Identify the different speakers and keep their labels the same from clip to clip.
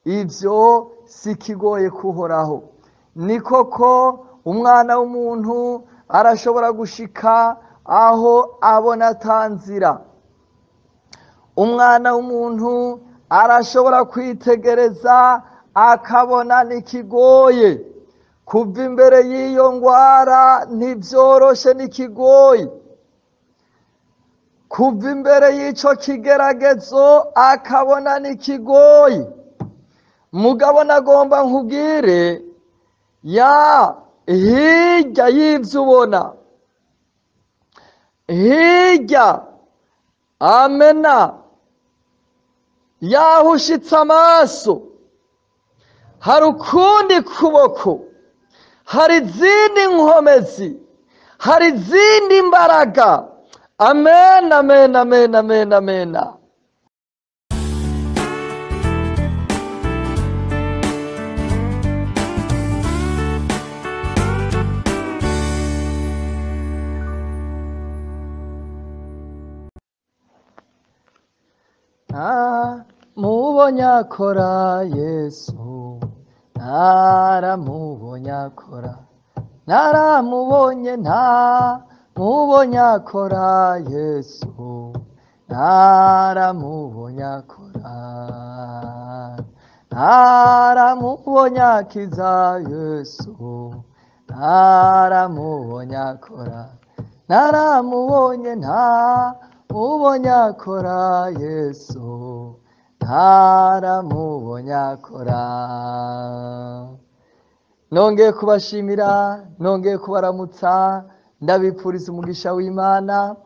Speaker 1: Ibyo si ikigoye kuhoraho. Ni koko umwana w'umuntu arashobora gushika aho abona atanzira. Umwana w'umuntu arashobora kwitegereza akabona n'ikigoye. Kuva imbere y'iyo ngwara ntibyoroshe n'ikigoye. Kuva imbere y'icyo kigeragezo akabona n'ikigoye. Mugabo nagomba nkubwire ya hirya y'ibyo ubona, hirya amena yaho ushitse amaso, hari ukundi kuboko, hari izindi nkomezi, hari izindi mbaraga. Amen, amen, amen, amen, amen. Naramubonye akora Yesu, naramubonye akora, naramubonye, ntamubonye akora Yesu, naramubonye akora, naramubonye akiza Yesu, naramubonye akora, naramubonye, ntamubonye akora Yesu, ntaramubonye akora. Nongeye kubashimira, nongeye kubaramutsa, ndabipfuriza umugisha w'Imana.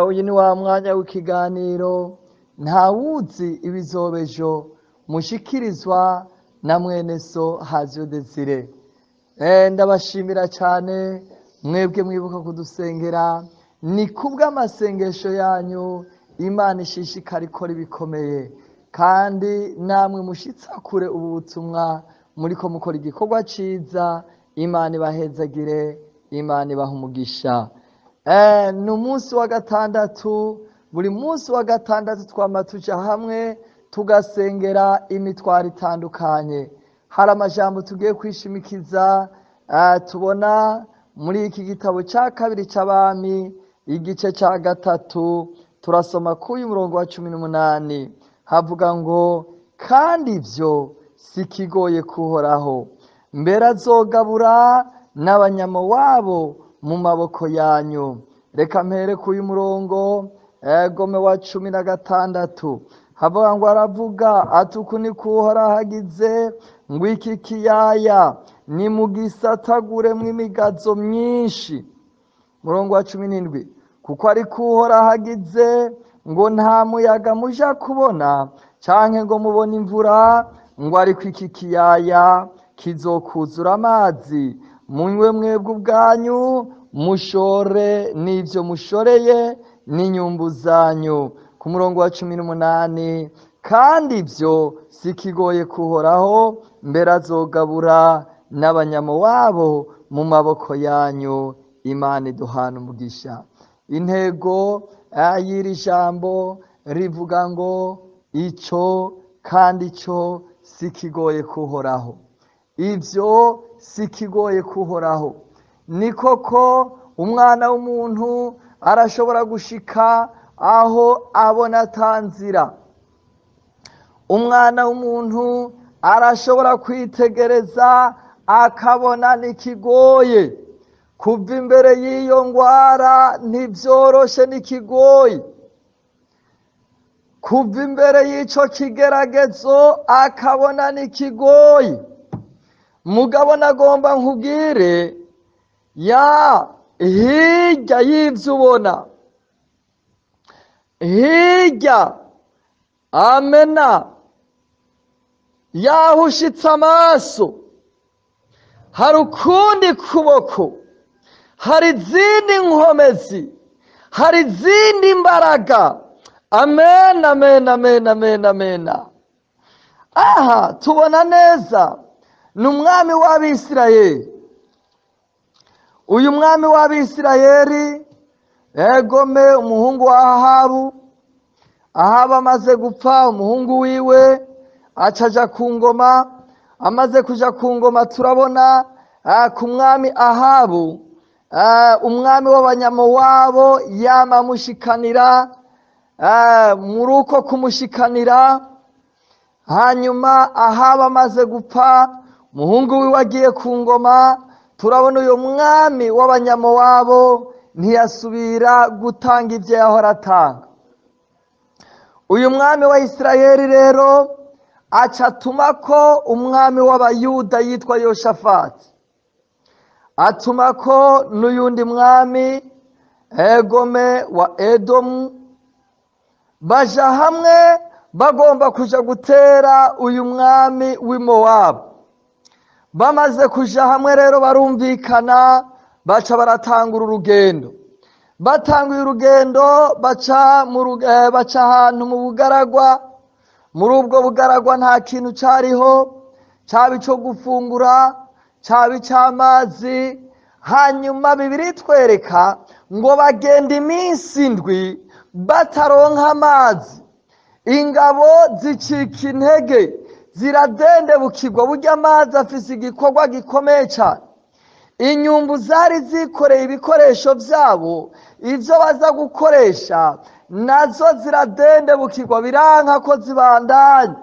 Speaker 1: Uyu ni wa mwanya w'ikiganiro Ntawuzi ibizobejo, mushikirizwa na mwene so Haziyo Desire. Ndabashimira cyane mwebwe mwibuka kudusengera. Ni kubw'amasengesho yanyu Imana ishishikara ikora ibikomeye, kandi namwe mushitsa kure ubu butumwa muriko mukora igikorwa ciza. Imana ibahezagire, Imana ibaha umugisha. Ni umunsi wa gatandatu. Buri munsi wa gatandatu twama tuja hamwe tugasengera imitwaro itandukanye. Hari amajambo tugiye kwishimikiza, tubona muri iki gitabo cya kabiri c'Abami, igice cya 3, turasoma k'uyu murongo wa 18. Havuga ngo: kandi ivyo si kigoye kuhoraho, mbere azogabura n'Abanyamowabo mu maboko yanyu. Reka mpere k'uyu murongo gome wa 16. Havuga ngo: aravuga ati uku niko Uhoraho agize, ngo iki kiyaya nimugisataguremwo imigazo myinshi. Murongo wa 17, kuko ariko Uhoraho agize, ngo nta muyaga muja kubona canke ngo mubone imvura, ngo ariko iki kiyaya kizokuzura amazi, munywe mwebwe ubwanyu, mushore n'ivyo mushoreye n'inyumbu zanyu. Ku murongo wa 18, kandi ivyo si kigoye kuhoraho, mbere azogabura n'Abanyamowabo mu maboko yanyu. Imana iduhana umugisha. Intego y'iri jambo rivuga ngo: ico kandi ico si kigoye kuhoraho. Ivyo si kigoye kuhoraho. Ni koko umwana w'umuntu arashobora gushika aho abona atanzira. Umwana w'umuntu arashobora kwitegereza akabona n'ikigoye. Kuva imbere y'iyo ngwara ntibyoroshe n'ikigoye. Kuva imbere y'ico kigeragezo akabona n'ikigoye. Mugabo nagomba nkubwire ya hirya y'ivyo ubona, hirya amena yaho ushitse amaso, hari ukundi kuboko, hari izindi nkomezi, hari izindi mbaraga. Amen, amen, amen, amen, amen. Aha tubona neza ni umwami w'Abisirayeli. Uyu mwami w'Abisirayeli egome umuhungu wa Ahabu. Ahabu amaze gupfa, umuhungu wiwe acaja ku ngoma. Amaze kuja ku ngoma turabona ku mwami Ahabu, umwami w'Abanyamowabo yamamushikanira, muri uko kumushikanira. Hanyuma Ahabu amaze gupfa, umuhungu wiwe agiye ku ngoma, turabona uyu mwami w'Abanyamowabo ntiyasubira gutanga ibyo yahora atanga. Uyu mwami wa Isirayeli rero aca atuma ko umwami w'Abayuda yitwa Yoshafati, atuma ko n'uyundi mwami Egome wa Edomu, baja hamwe bagomba kuja gutera uyu mwami w'i Mowabu. Bamaze kuja hamwe rero barumvikana, baca baratangura urugendo. Batanguye urugendo baca ahantu mu bugaragwa. Muri ubwo bugaragwa nta kintu cariho, caba ico gufungura, caba ic'amazi. Hanyuma Bibiliya itwereka ngo bagenda iminsi 7 bataronka amazi. Ingabo zicika intege, ziradendebukirwa. Burya amazi afise igikorwa gikomeye cane. Inyumbu zari zikoreye ibikoresho vyabo, ivyo baza gukoresha, nazo ziradendebukirwa, biranka ko zibandanya.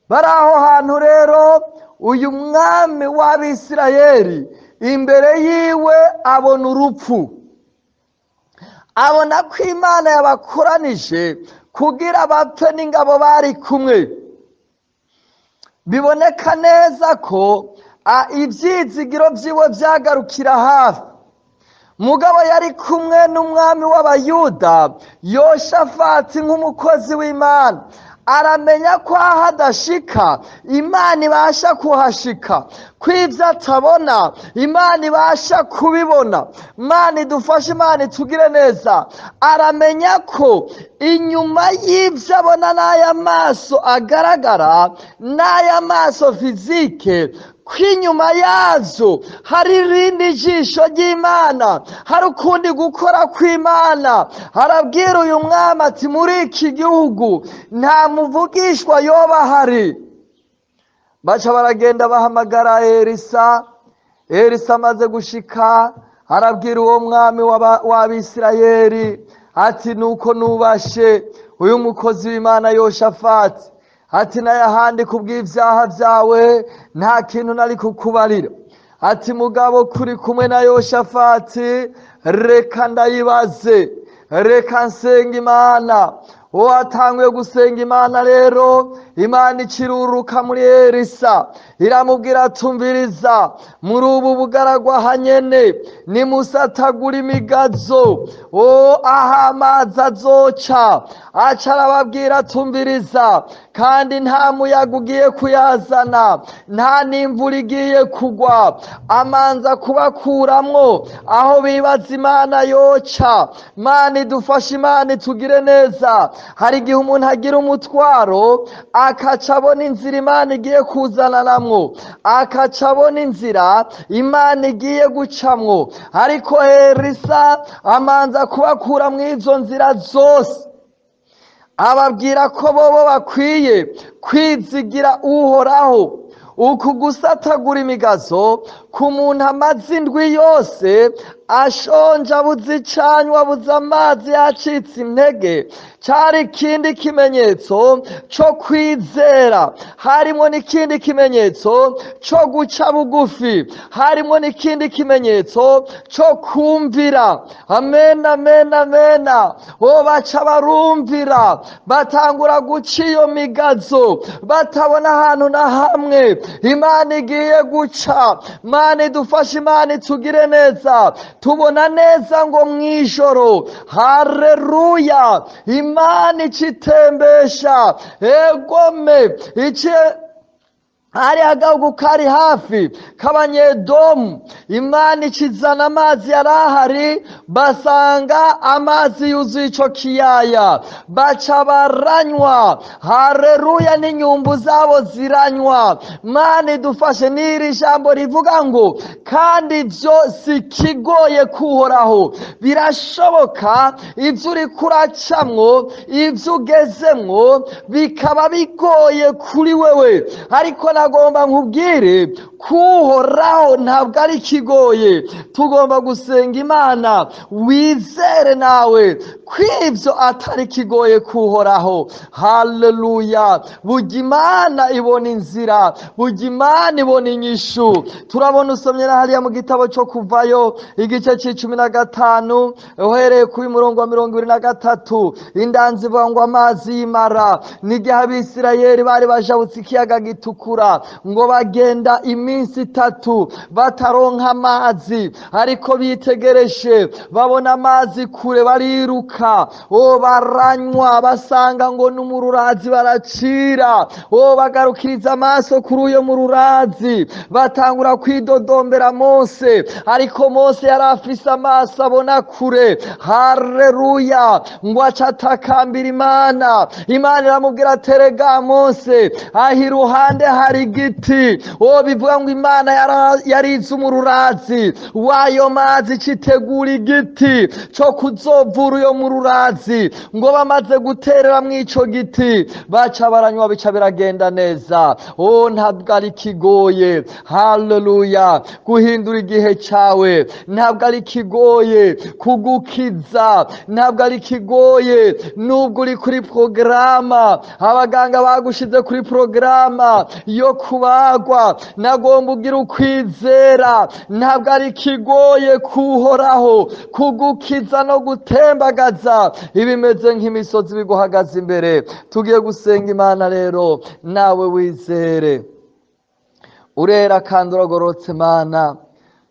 Speaker 1: Bari aho hantu rero uyu mwami w'Abisirayeli imbere yiwe abona urupfu, abona ko Imana yabakoranije kugira bapfe n'ingabo bari kumwe. Biboneka neza ko ivyizigiro vyiwe vyagarukira hafi. Mugabo yari kumwe n'umwami w'Abayuda Yoshafati nk'umukozi w'Imana, aramenya ko aho adashika Imana ibasha kuhashika, ko ivyo atabona Imana ibasha kubibona. Imana idufashe, Imana itugire neza. Aramenya ko inyuma y'ivyo abona n'aya maso agaragara, n'aya maso fizike, ko inyuma yazo hari irindi jisho ry'Imana, hari ukundi gukora kw'Imana. Arabwira uyu mwami ati muri iki gihugu nta muvugishwa yoba ahari. Baca baragenda bahamagara Elisa. Elisa amaze gushika arabwira uwo mwami w'Abisirayeli ati nuko nubashe uyu mukozi w'Imana Yoshafati, ati n'ayahandi kubw'ivyaha vyawe nta kintu nari kukubarira. Ati mugabo kuri kumwe na Yoshafati, reka ndayibaze, reka nsenga Imana. Uwo atanguye gusenga Imana rero, Imana ikiruruka muri Elisa iramubwira atumviriza, muri ubu bugaragwa hanyene nimusatagura imigazo, aho amazi azoca. Aca arababwira atumviriza, kandi nta muyaga ugiye kuyazana, nta n'imvura igiye kugwa. Amanza kubakuramwo aho bibaza Imana yoca. Imana idufashe, Imana itugire neza. Hari igihe umuntu agira umutwaro akaca abona inzira Imana igiye kuzananamwo, akaca abona inzira Imana igiye gucamwo. Ariko Elisa amanza kubakura mw'izo nzira zose, ababwira ko bobo bakwiye kwizigira Uhoraho. Uku gusatagura imigazo ku muntu amaze indwi yose ashonje, abuze icanywa, abuze amazi, yacitse intege, cari ikindi kimenyetso co kwizera. Harimo n'ikindi kimenyetso co guca bugufi, harimo n'ikindi kimenyetso co kumvira. Amen, amen, amen. Bo baca barumvira, batangura guca iyo migazo, batabona ahantu na hamwe Imana igiye guca. Imana idufashe, Imana itugire neza. Tubona neza ngo mwijoro, haleluya, Imana icitembesha egome ici Hari agahugu kari hafi k'Abanyedomu. Imana ikizana amazi yari ahari, basanga amazi yuzuye ico kiyaya, baca baranywa. Hareruya, n'inyumbu zabo ziranywa. Mana idufashe. N'iri jambo rivuga ngo kandi ibyo si kigoye kuhoraho. Birashoboka ibyo uri kuracamwo, ibyo ugezemwo bikaba bigoye kuri wewe, ariko nagomba nkubwire kuhoraho ntabwo ari kigoye. Tugomba gusenga Imana, wizere nawe kw'ibyo atari kigoye kuhoraho. Haleluya! Burya Imana ibona inzira, burya Imana ibona inyishu. Turabona usomye na hariya mu gitabo cyo Kuvayo igice c'15, uhereye kuri murongo wa 23, indanzi ivuga ngo amazi y'imara n'igihe Abisirayeli bari bajabutse ikiyaga Gitukura, ngo bagenda iminsi 3 bataronka amazi, ariko bitegereje babona amazi kure, bariruka, o baranywa, basanga ngo n'umururazi baracira. O bagarukiriza amaso kuri uyo mururazi, batangura kwidodombera Mose, ariko Mose yari afise amaso abona kure. Haleluya! Ngo aca atakambira Imana. Imana iramubwira, terega Mose, aho iruhande hari igiti. O bivuga ngo Imana yarize umururazi w'ayo mazi, citegura igiti co kuzovura uyo mururazi. Ngo bamaze guterera mw'ico giti, baca baranywa, bica biragenda neza. O ntabwo ari kigoye, haleluya, guhindura igihe cawe. Ntabwo ari kigoye kugukiza, ntabwo ari kigoye. Nubwo uri kuri porogaramu, abaganga bagushize kuri porogaramu yo kubagwa, nagomba ugira ukwizera. Ntabwo ari kigoye kuhoraho kugukiza no gutembagaza ibimeze nk'imisozi biguhagaze imbere. Tugiye gusenga Imana rero, nawe wizere. Urera kandi uragororotse Mana,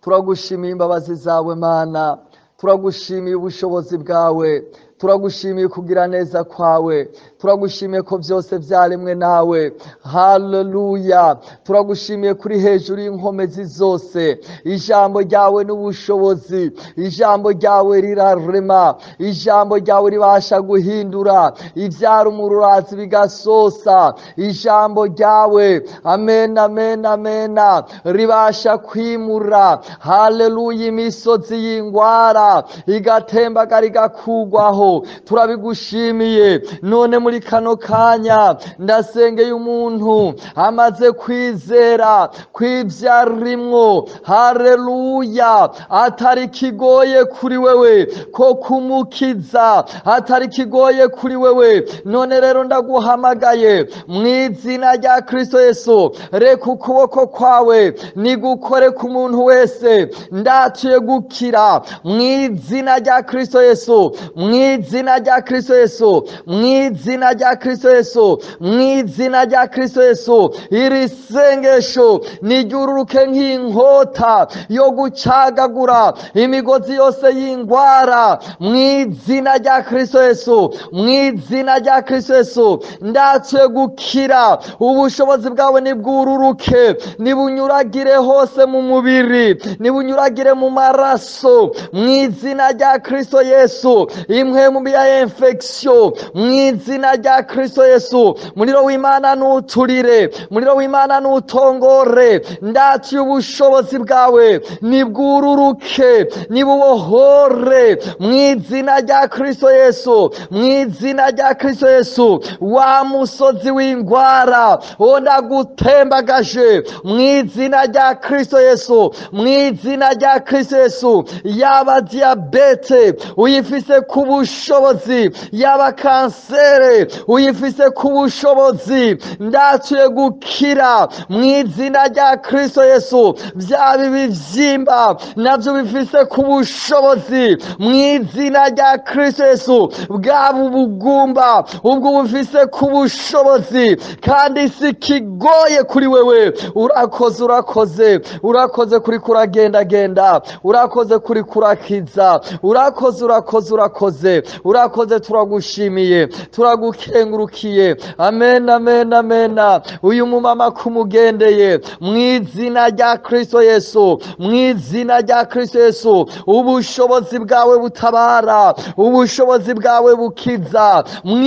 Speaker 1: turagushimiye imbabazi zawe Mana, turagushimiye ubushobozi bwawe, turagushimiye kugira neza kwawe, turagushimiye ko byose byaremwe nawe. Haleluya! Turagushimiye kuri hejuru y'inkomezi zose. Ijambo ryawe n'ubushobozi, ijambo ryawe rirarema, ijambo ryawe ribasha guhindura ibyara umururazi bigasosa. Ijambo ryawe, amen, amen, amen, ribasha kwimura, haleluya, imisozi y'ingwara igatembagara igakugwaho. Turabigushimiye. None muri kano kanya ndasengeye umuntu amaze kwizera kw'ivyarimwo, haleluya, atari kigoye kuri wewe ko kumukiza, atari kigoye kuri wewe. None rero ndaguhamagaye mu izina rya Kristo Yesu, reka ukuboko kwawe nigukore ku muntu wese. Ndatuye gukira mu izina rya Kristo Yesu, mu izina rya Kristo Yesu, mu izina rya Kristo Yesu, mu izina rya Kristo Yesu. Iri sengesho niryururuke nk'inkota yo gucagagura imigozi yose y'ingwara mu izina rya Kristo Yesu, mu izina rya Kristo Yesu. Ndatuye gukira, ubushobozi bwawe nibwururuke, nibunyuragire hose mu mubiri, nibunyuragire mu maraso mu izina rya Kristo Yesu. Impwemu ya infection mu izina rya Kristo Yesu, muriro w'Imana nuturire, muriro w'Imana nutongore. Ndatuye ubushobozi bwawe nibwururuke, nibubohore mu izina rya Kristo Yesu, mu izina rya Kristo Yesu. Wa musozi w'ingwara ndagutembagaje mu izina rya Kristo Yesu, mu izina rya Kristo Yesu. Yaba diyabete uyifise ku bushobozi, yaba kansere uyifise ku bushobozi, ndatuye gukira mu izina rya Kristo Yesu. Byaba ibibyimba navyo bifise ku bushobozi mu izina rya Kristo Yesu. Bwaba ubugumba ubwo bufise ku bushobozi, kandi si kigoye kuri wewe. Urakoze, urakoze, urakoze kuri kuragendagenda, urakoze kuri kurakiza, urakoze, urakoze, urakoze. Urakoze, turagushimiye, turagukengurukiye. Amen, amen, amen. Uyu mumama kumugendeye mu izina rya Kristo Yesu, mu izina rya Kristo Yesu, ubushobozi bwawe butabara, ubushobozi bwawe bukiza, mu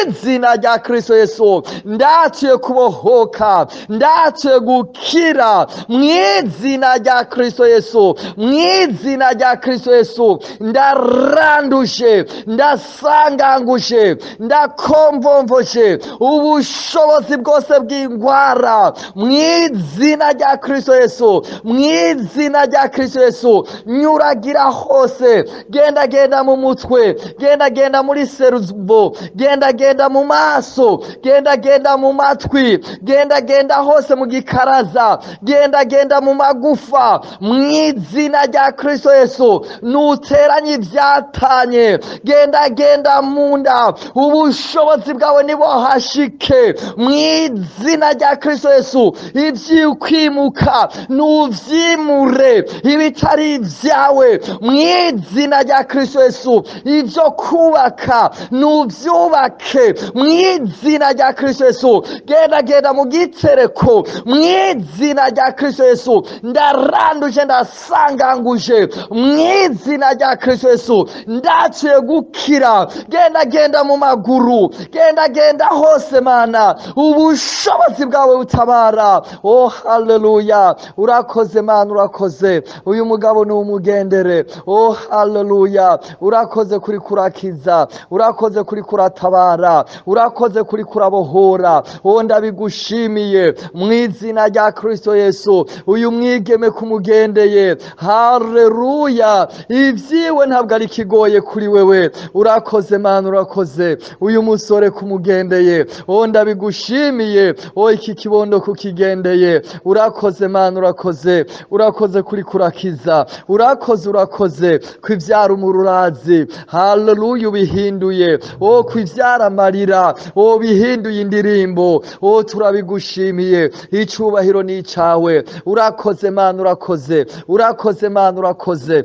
Speaker 1: izina rya Kristo Yesu. Ndatuye kubohoka, ndatuye gukira, mu izina rya Kristo Yesu, mu izina rya Kristo Yesu. Ndaranduje, ndasanganguje, ndakomvomvoje ubushobozi bwose bw'ingwara mu izina rya Kristo Yesu, mu izina rya Kristo Yesu. Nyuragira hose, genda genda mu mutwe, genda genda muri serubo, genda genda mu maso, genda genda mu matwi, genda genda hose mu gikaraza, genda genda mu magufa, mu izina rya Kristo Yesu. Nuteranye ivyatanye, genda genda mu nda, ubushobozi bwawe nibo hashike mu izina rya Kristo Yesu. Ivyikwimuka nuvyimure, ibitari ivyawe mu izina rya Kristo Yesu. Ivyo kubaka nuvyubake mu izina rya Kristo Yesu. Genda genda mu gitereko mu izina rya Kristo Yesu. Ndaranduje, ndasanganguje mu izina rya Kristo Yesu. Ndaciye gukira, genda genda mu maguru, genda genda hose Mana, ubushobozi bwawe butabara. Oh haleluya, urakoze Mana, urakoze. Uyu mugabo ni umugendere. Oh haleluya, urakoze kuri kurakiza, urakoze kuri kuratabara, urakoze kuri kurabohora. Oh ndabigushimiye mu izina rya Kristo Yesu. Uyu mwigeme kumugendeye, haleluya, ivyiwe ntabwo ari kigoye kuri wewe. Urakoze Mana, urakoze. Uyu musore kumugendeye, oh ndabigushimiye. Oh iki kibondo kukigendeye, urakoze Mana, urakoze. Urakoze kuri kurakiza, urakoze, urakoze kwivyara umururazi, haleluya, ubihinduye. Oh kwivyara amarira, oh bihinduye indirimbo. Oh turabigushimiye, icubahiro ni icawe. Urakoze Mana, urakoze, urakoze Mana, urakoze.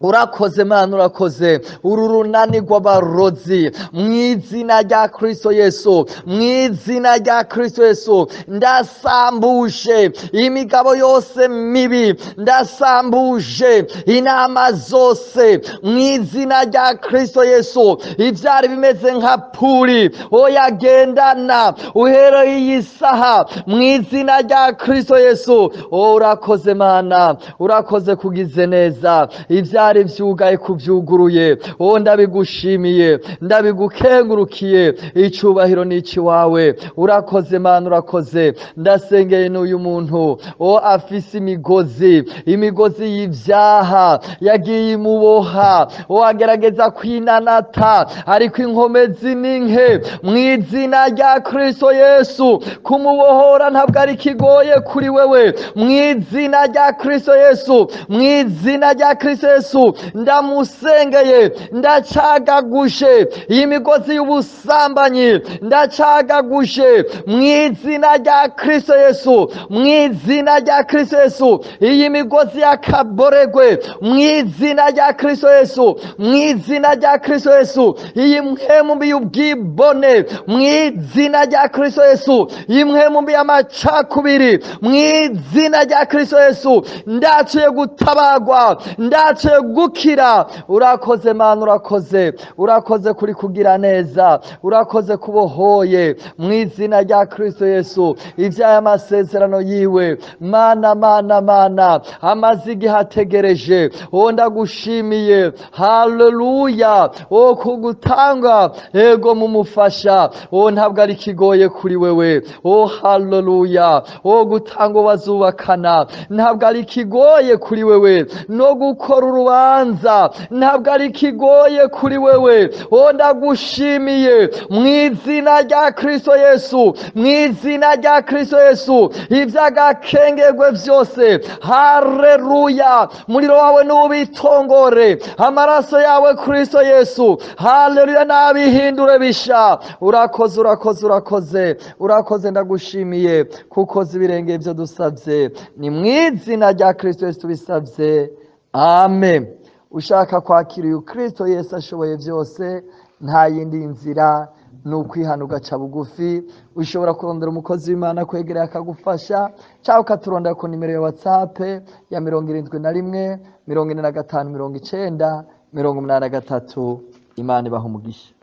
Speaker 1: Urakoze Mana, urakoze. Uru runani rw'abarozi mu izina rya Kristo Yesu, mu izina rya Kristo Yesu, ndasambuje imigabo yose mibi, ndasambuje inama zose mu izina rya Kristo Yesu. Ivyari bimeze nka puri oyagendana uhereye iyi saha mu izina rya Kristo Yesu. Oh urakoze Mana, urakoze kugize neza. Ivyari vyugaye kuvyuguruye. Oh ndabigushimiye, ndabigukengurukiye, icubahiro n'ici wawe. Urakoze Mana, urakoze. Ndasengeye n'uyu muntu, oh afise imigozi, imigozi y'ivyaha yagiye imuboha, oh agerageza kwinanata, ariko inkomezi ni nke. Mu izina rya Kristo Yesu, kumubohora ntabwo ari kigoye kuri wewe. Mu izina rya Kristo Yesu, mu izina rya Kristo Yesu, ndamusengeye, ndacagaguje iyi migozi y'ubusambanyi, ndacagaguje mu izina rya Kristo Yesu, mu izina rya Kristo Yesu, iyi migozi y'akaboregwe mu izina rya Kristo Yesu, mu izina rya Kristo Yesu, iyi mpwemu mbi y'ubwibone mu izina rya Kristo Yesu, iyi mpwemu mbi y'amacakubiri mu izina rya Kristo Yesu, ndaciye gutabagwa, ndaciye gukira. Urakoze Mana, urakoze, urakoze kuri kugira neza, urakoze kubohoye mu izina rya Kristo Yesu. Ivyaya masezerano yiwe Mana, Mana, Mana, amaze igihe ategereje. Oh ndagushimiye, haleluya. Oh kugutanga ego mumufasha, oh ntabwo ari kigoye kuri wewe. Oh haleluya. Oh gutanga bazubakana ntabwo ari kigoye kuri wewe, no gukora urubanza ntabwo ari kigoye kuri wewe. Oh ndagushimiye mu izina rya Kristo Yesu, mu izina rya Kristo Yesu, ivy'agakengerwe vyose, haleluya, muriro wawe n'ubitongore, amaraso yawe Kristo Yesu, haleluya, n'abihindure bisha. Urakoze, urakoze, urakoze, urakoze, ndagushimiye kuko zibirenge ivyo dusavye, ni mu izina rya Kristo Yesu tubisavye, amen. Ushaka kwakira uyu Kristo Yesu ashoboye byose, nta yindi nzira ni ukwihana ugaca bugufi. Ushobora kurondera umukozi w'Imana kwegereye akagufasha, cyangwa ukaturondera ku nimero ya WhatsApp ya 71 45 90 83. Imana ibaha umugisha.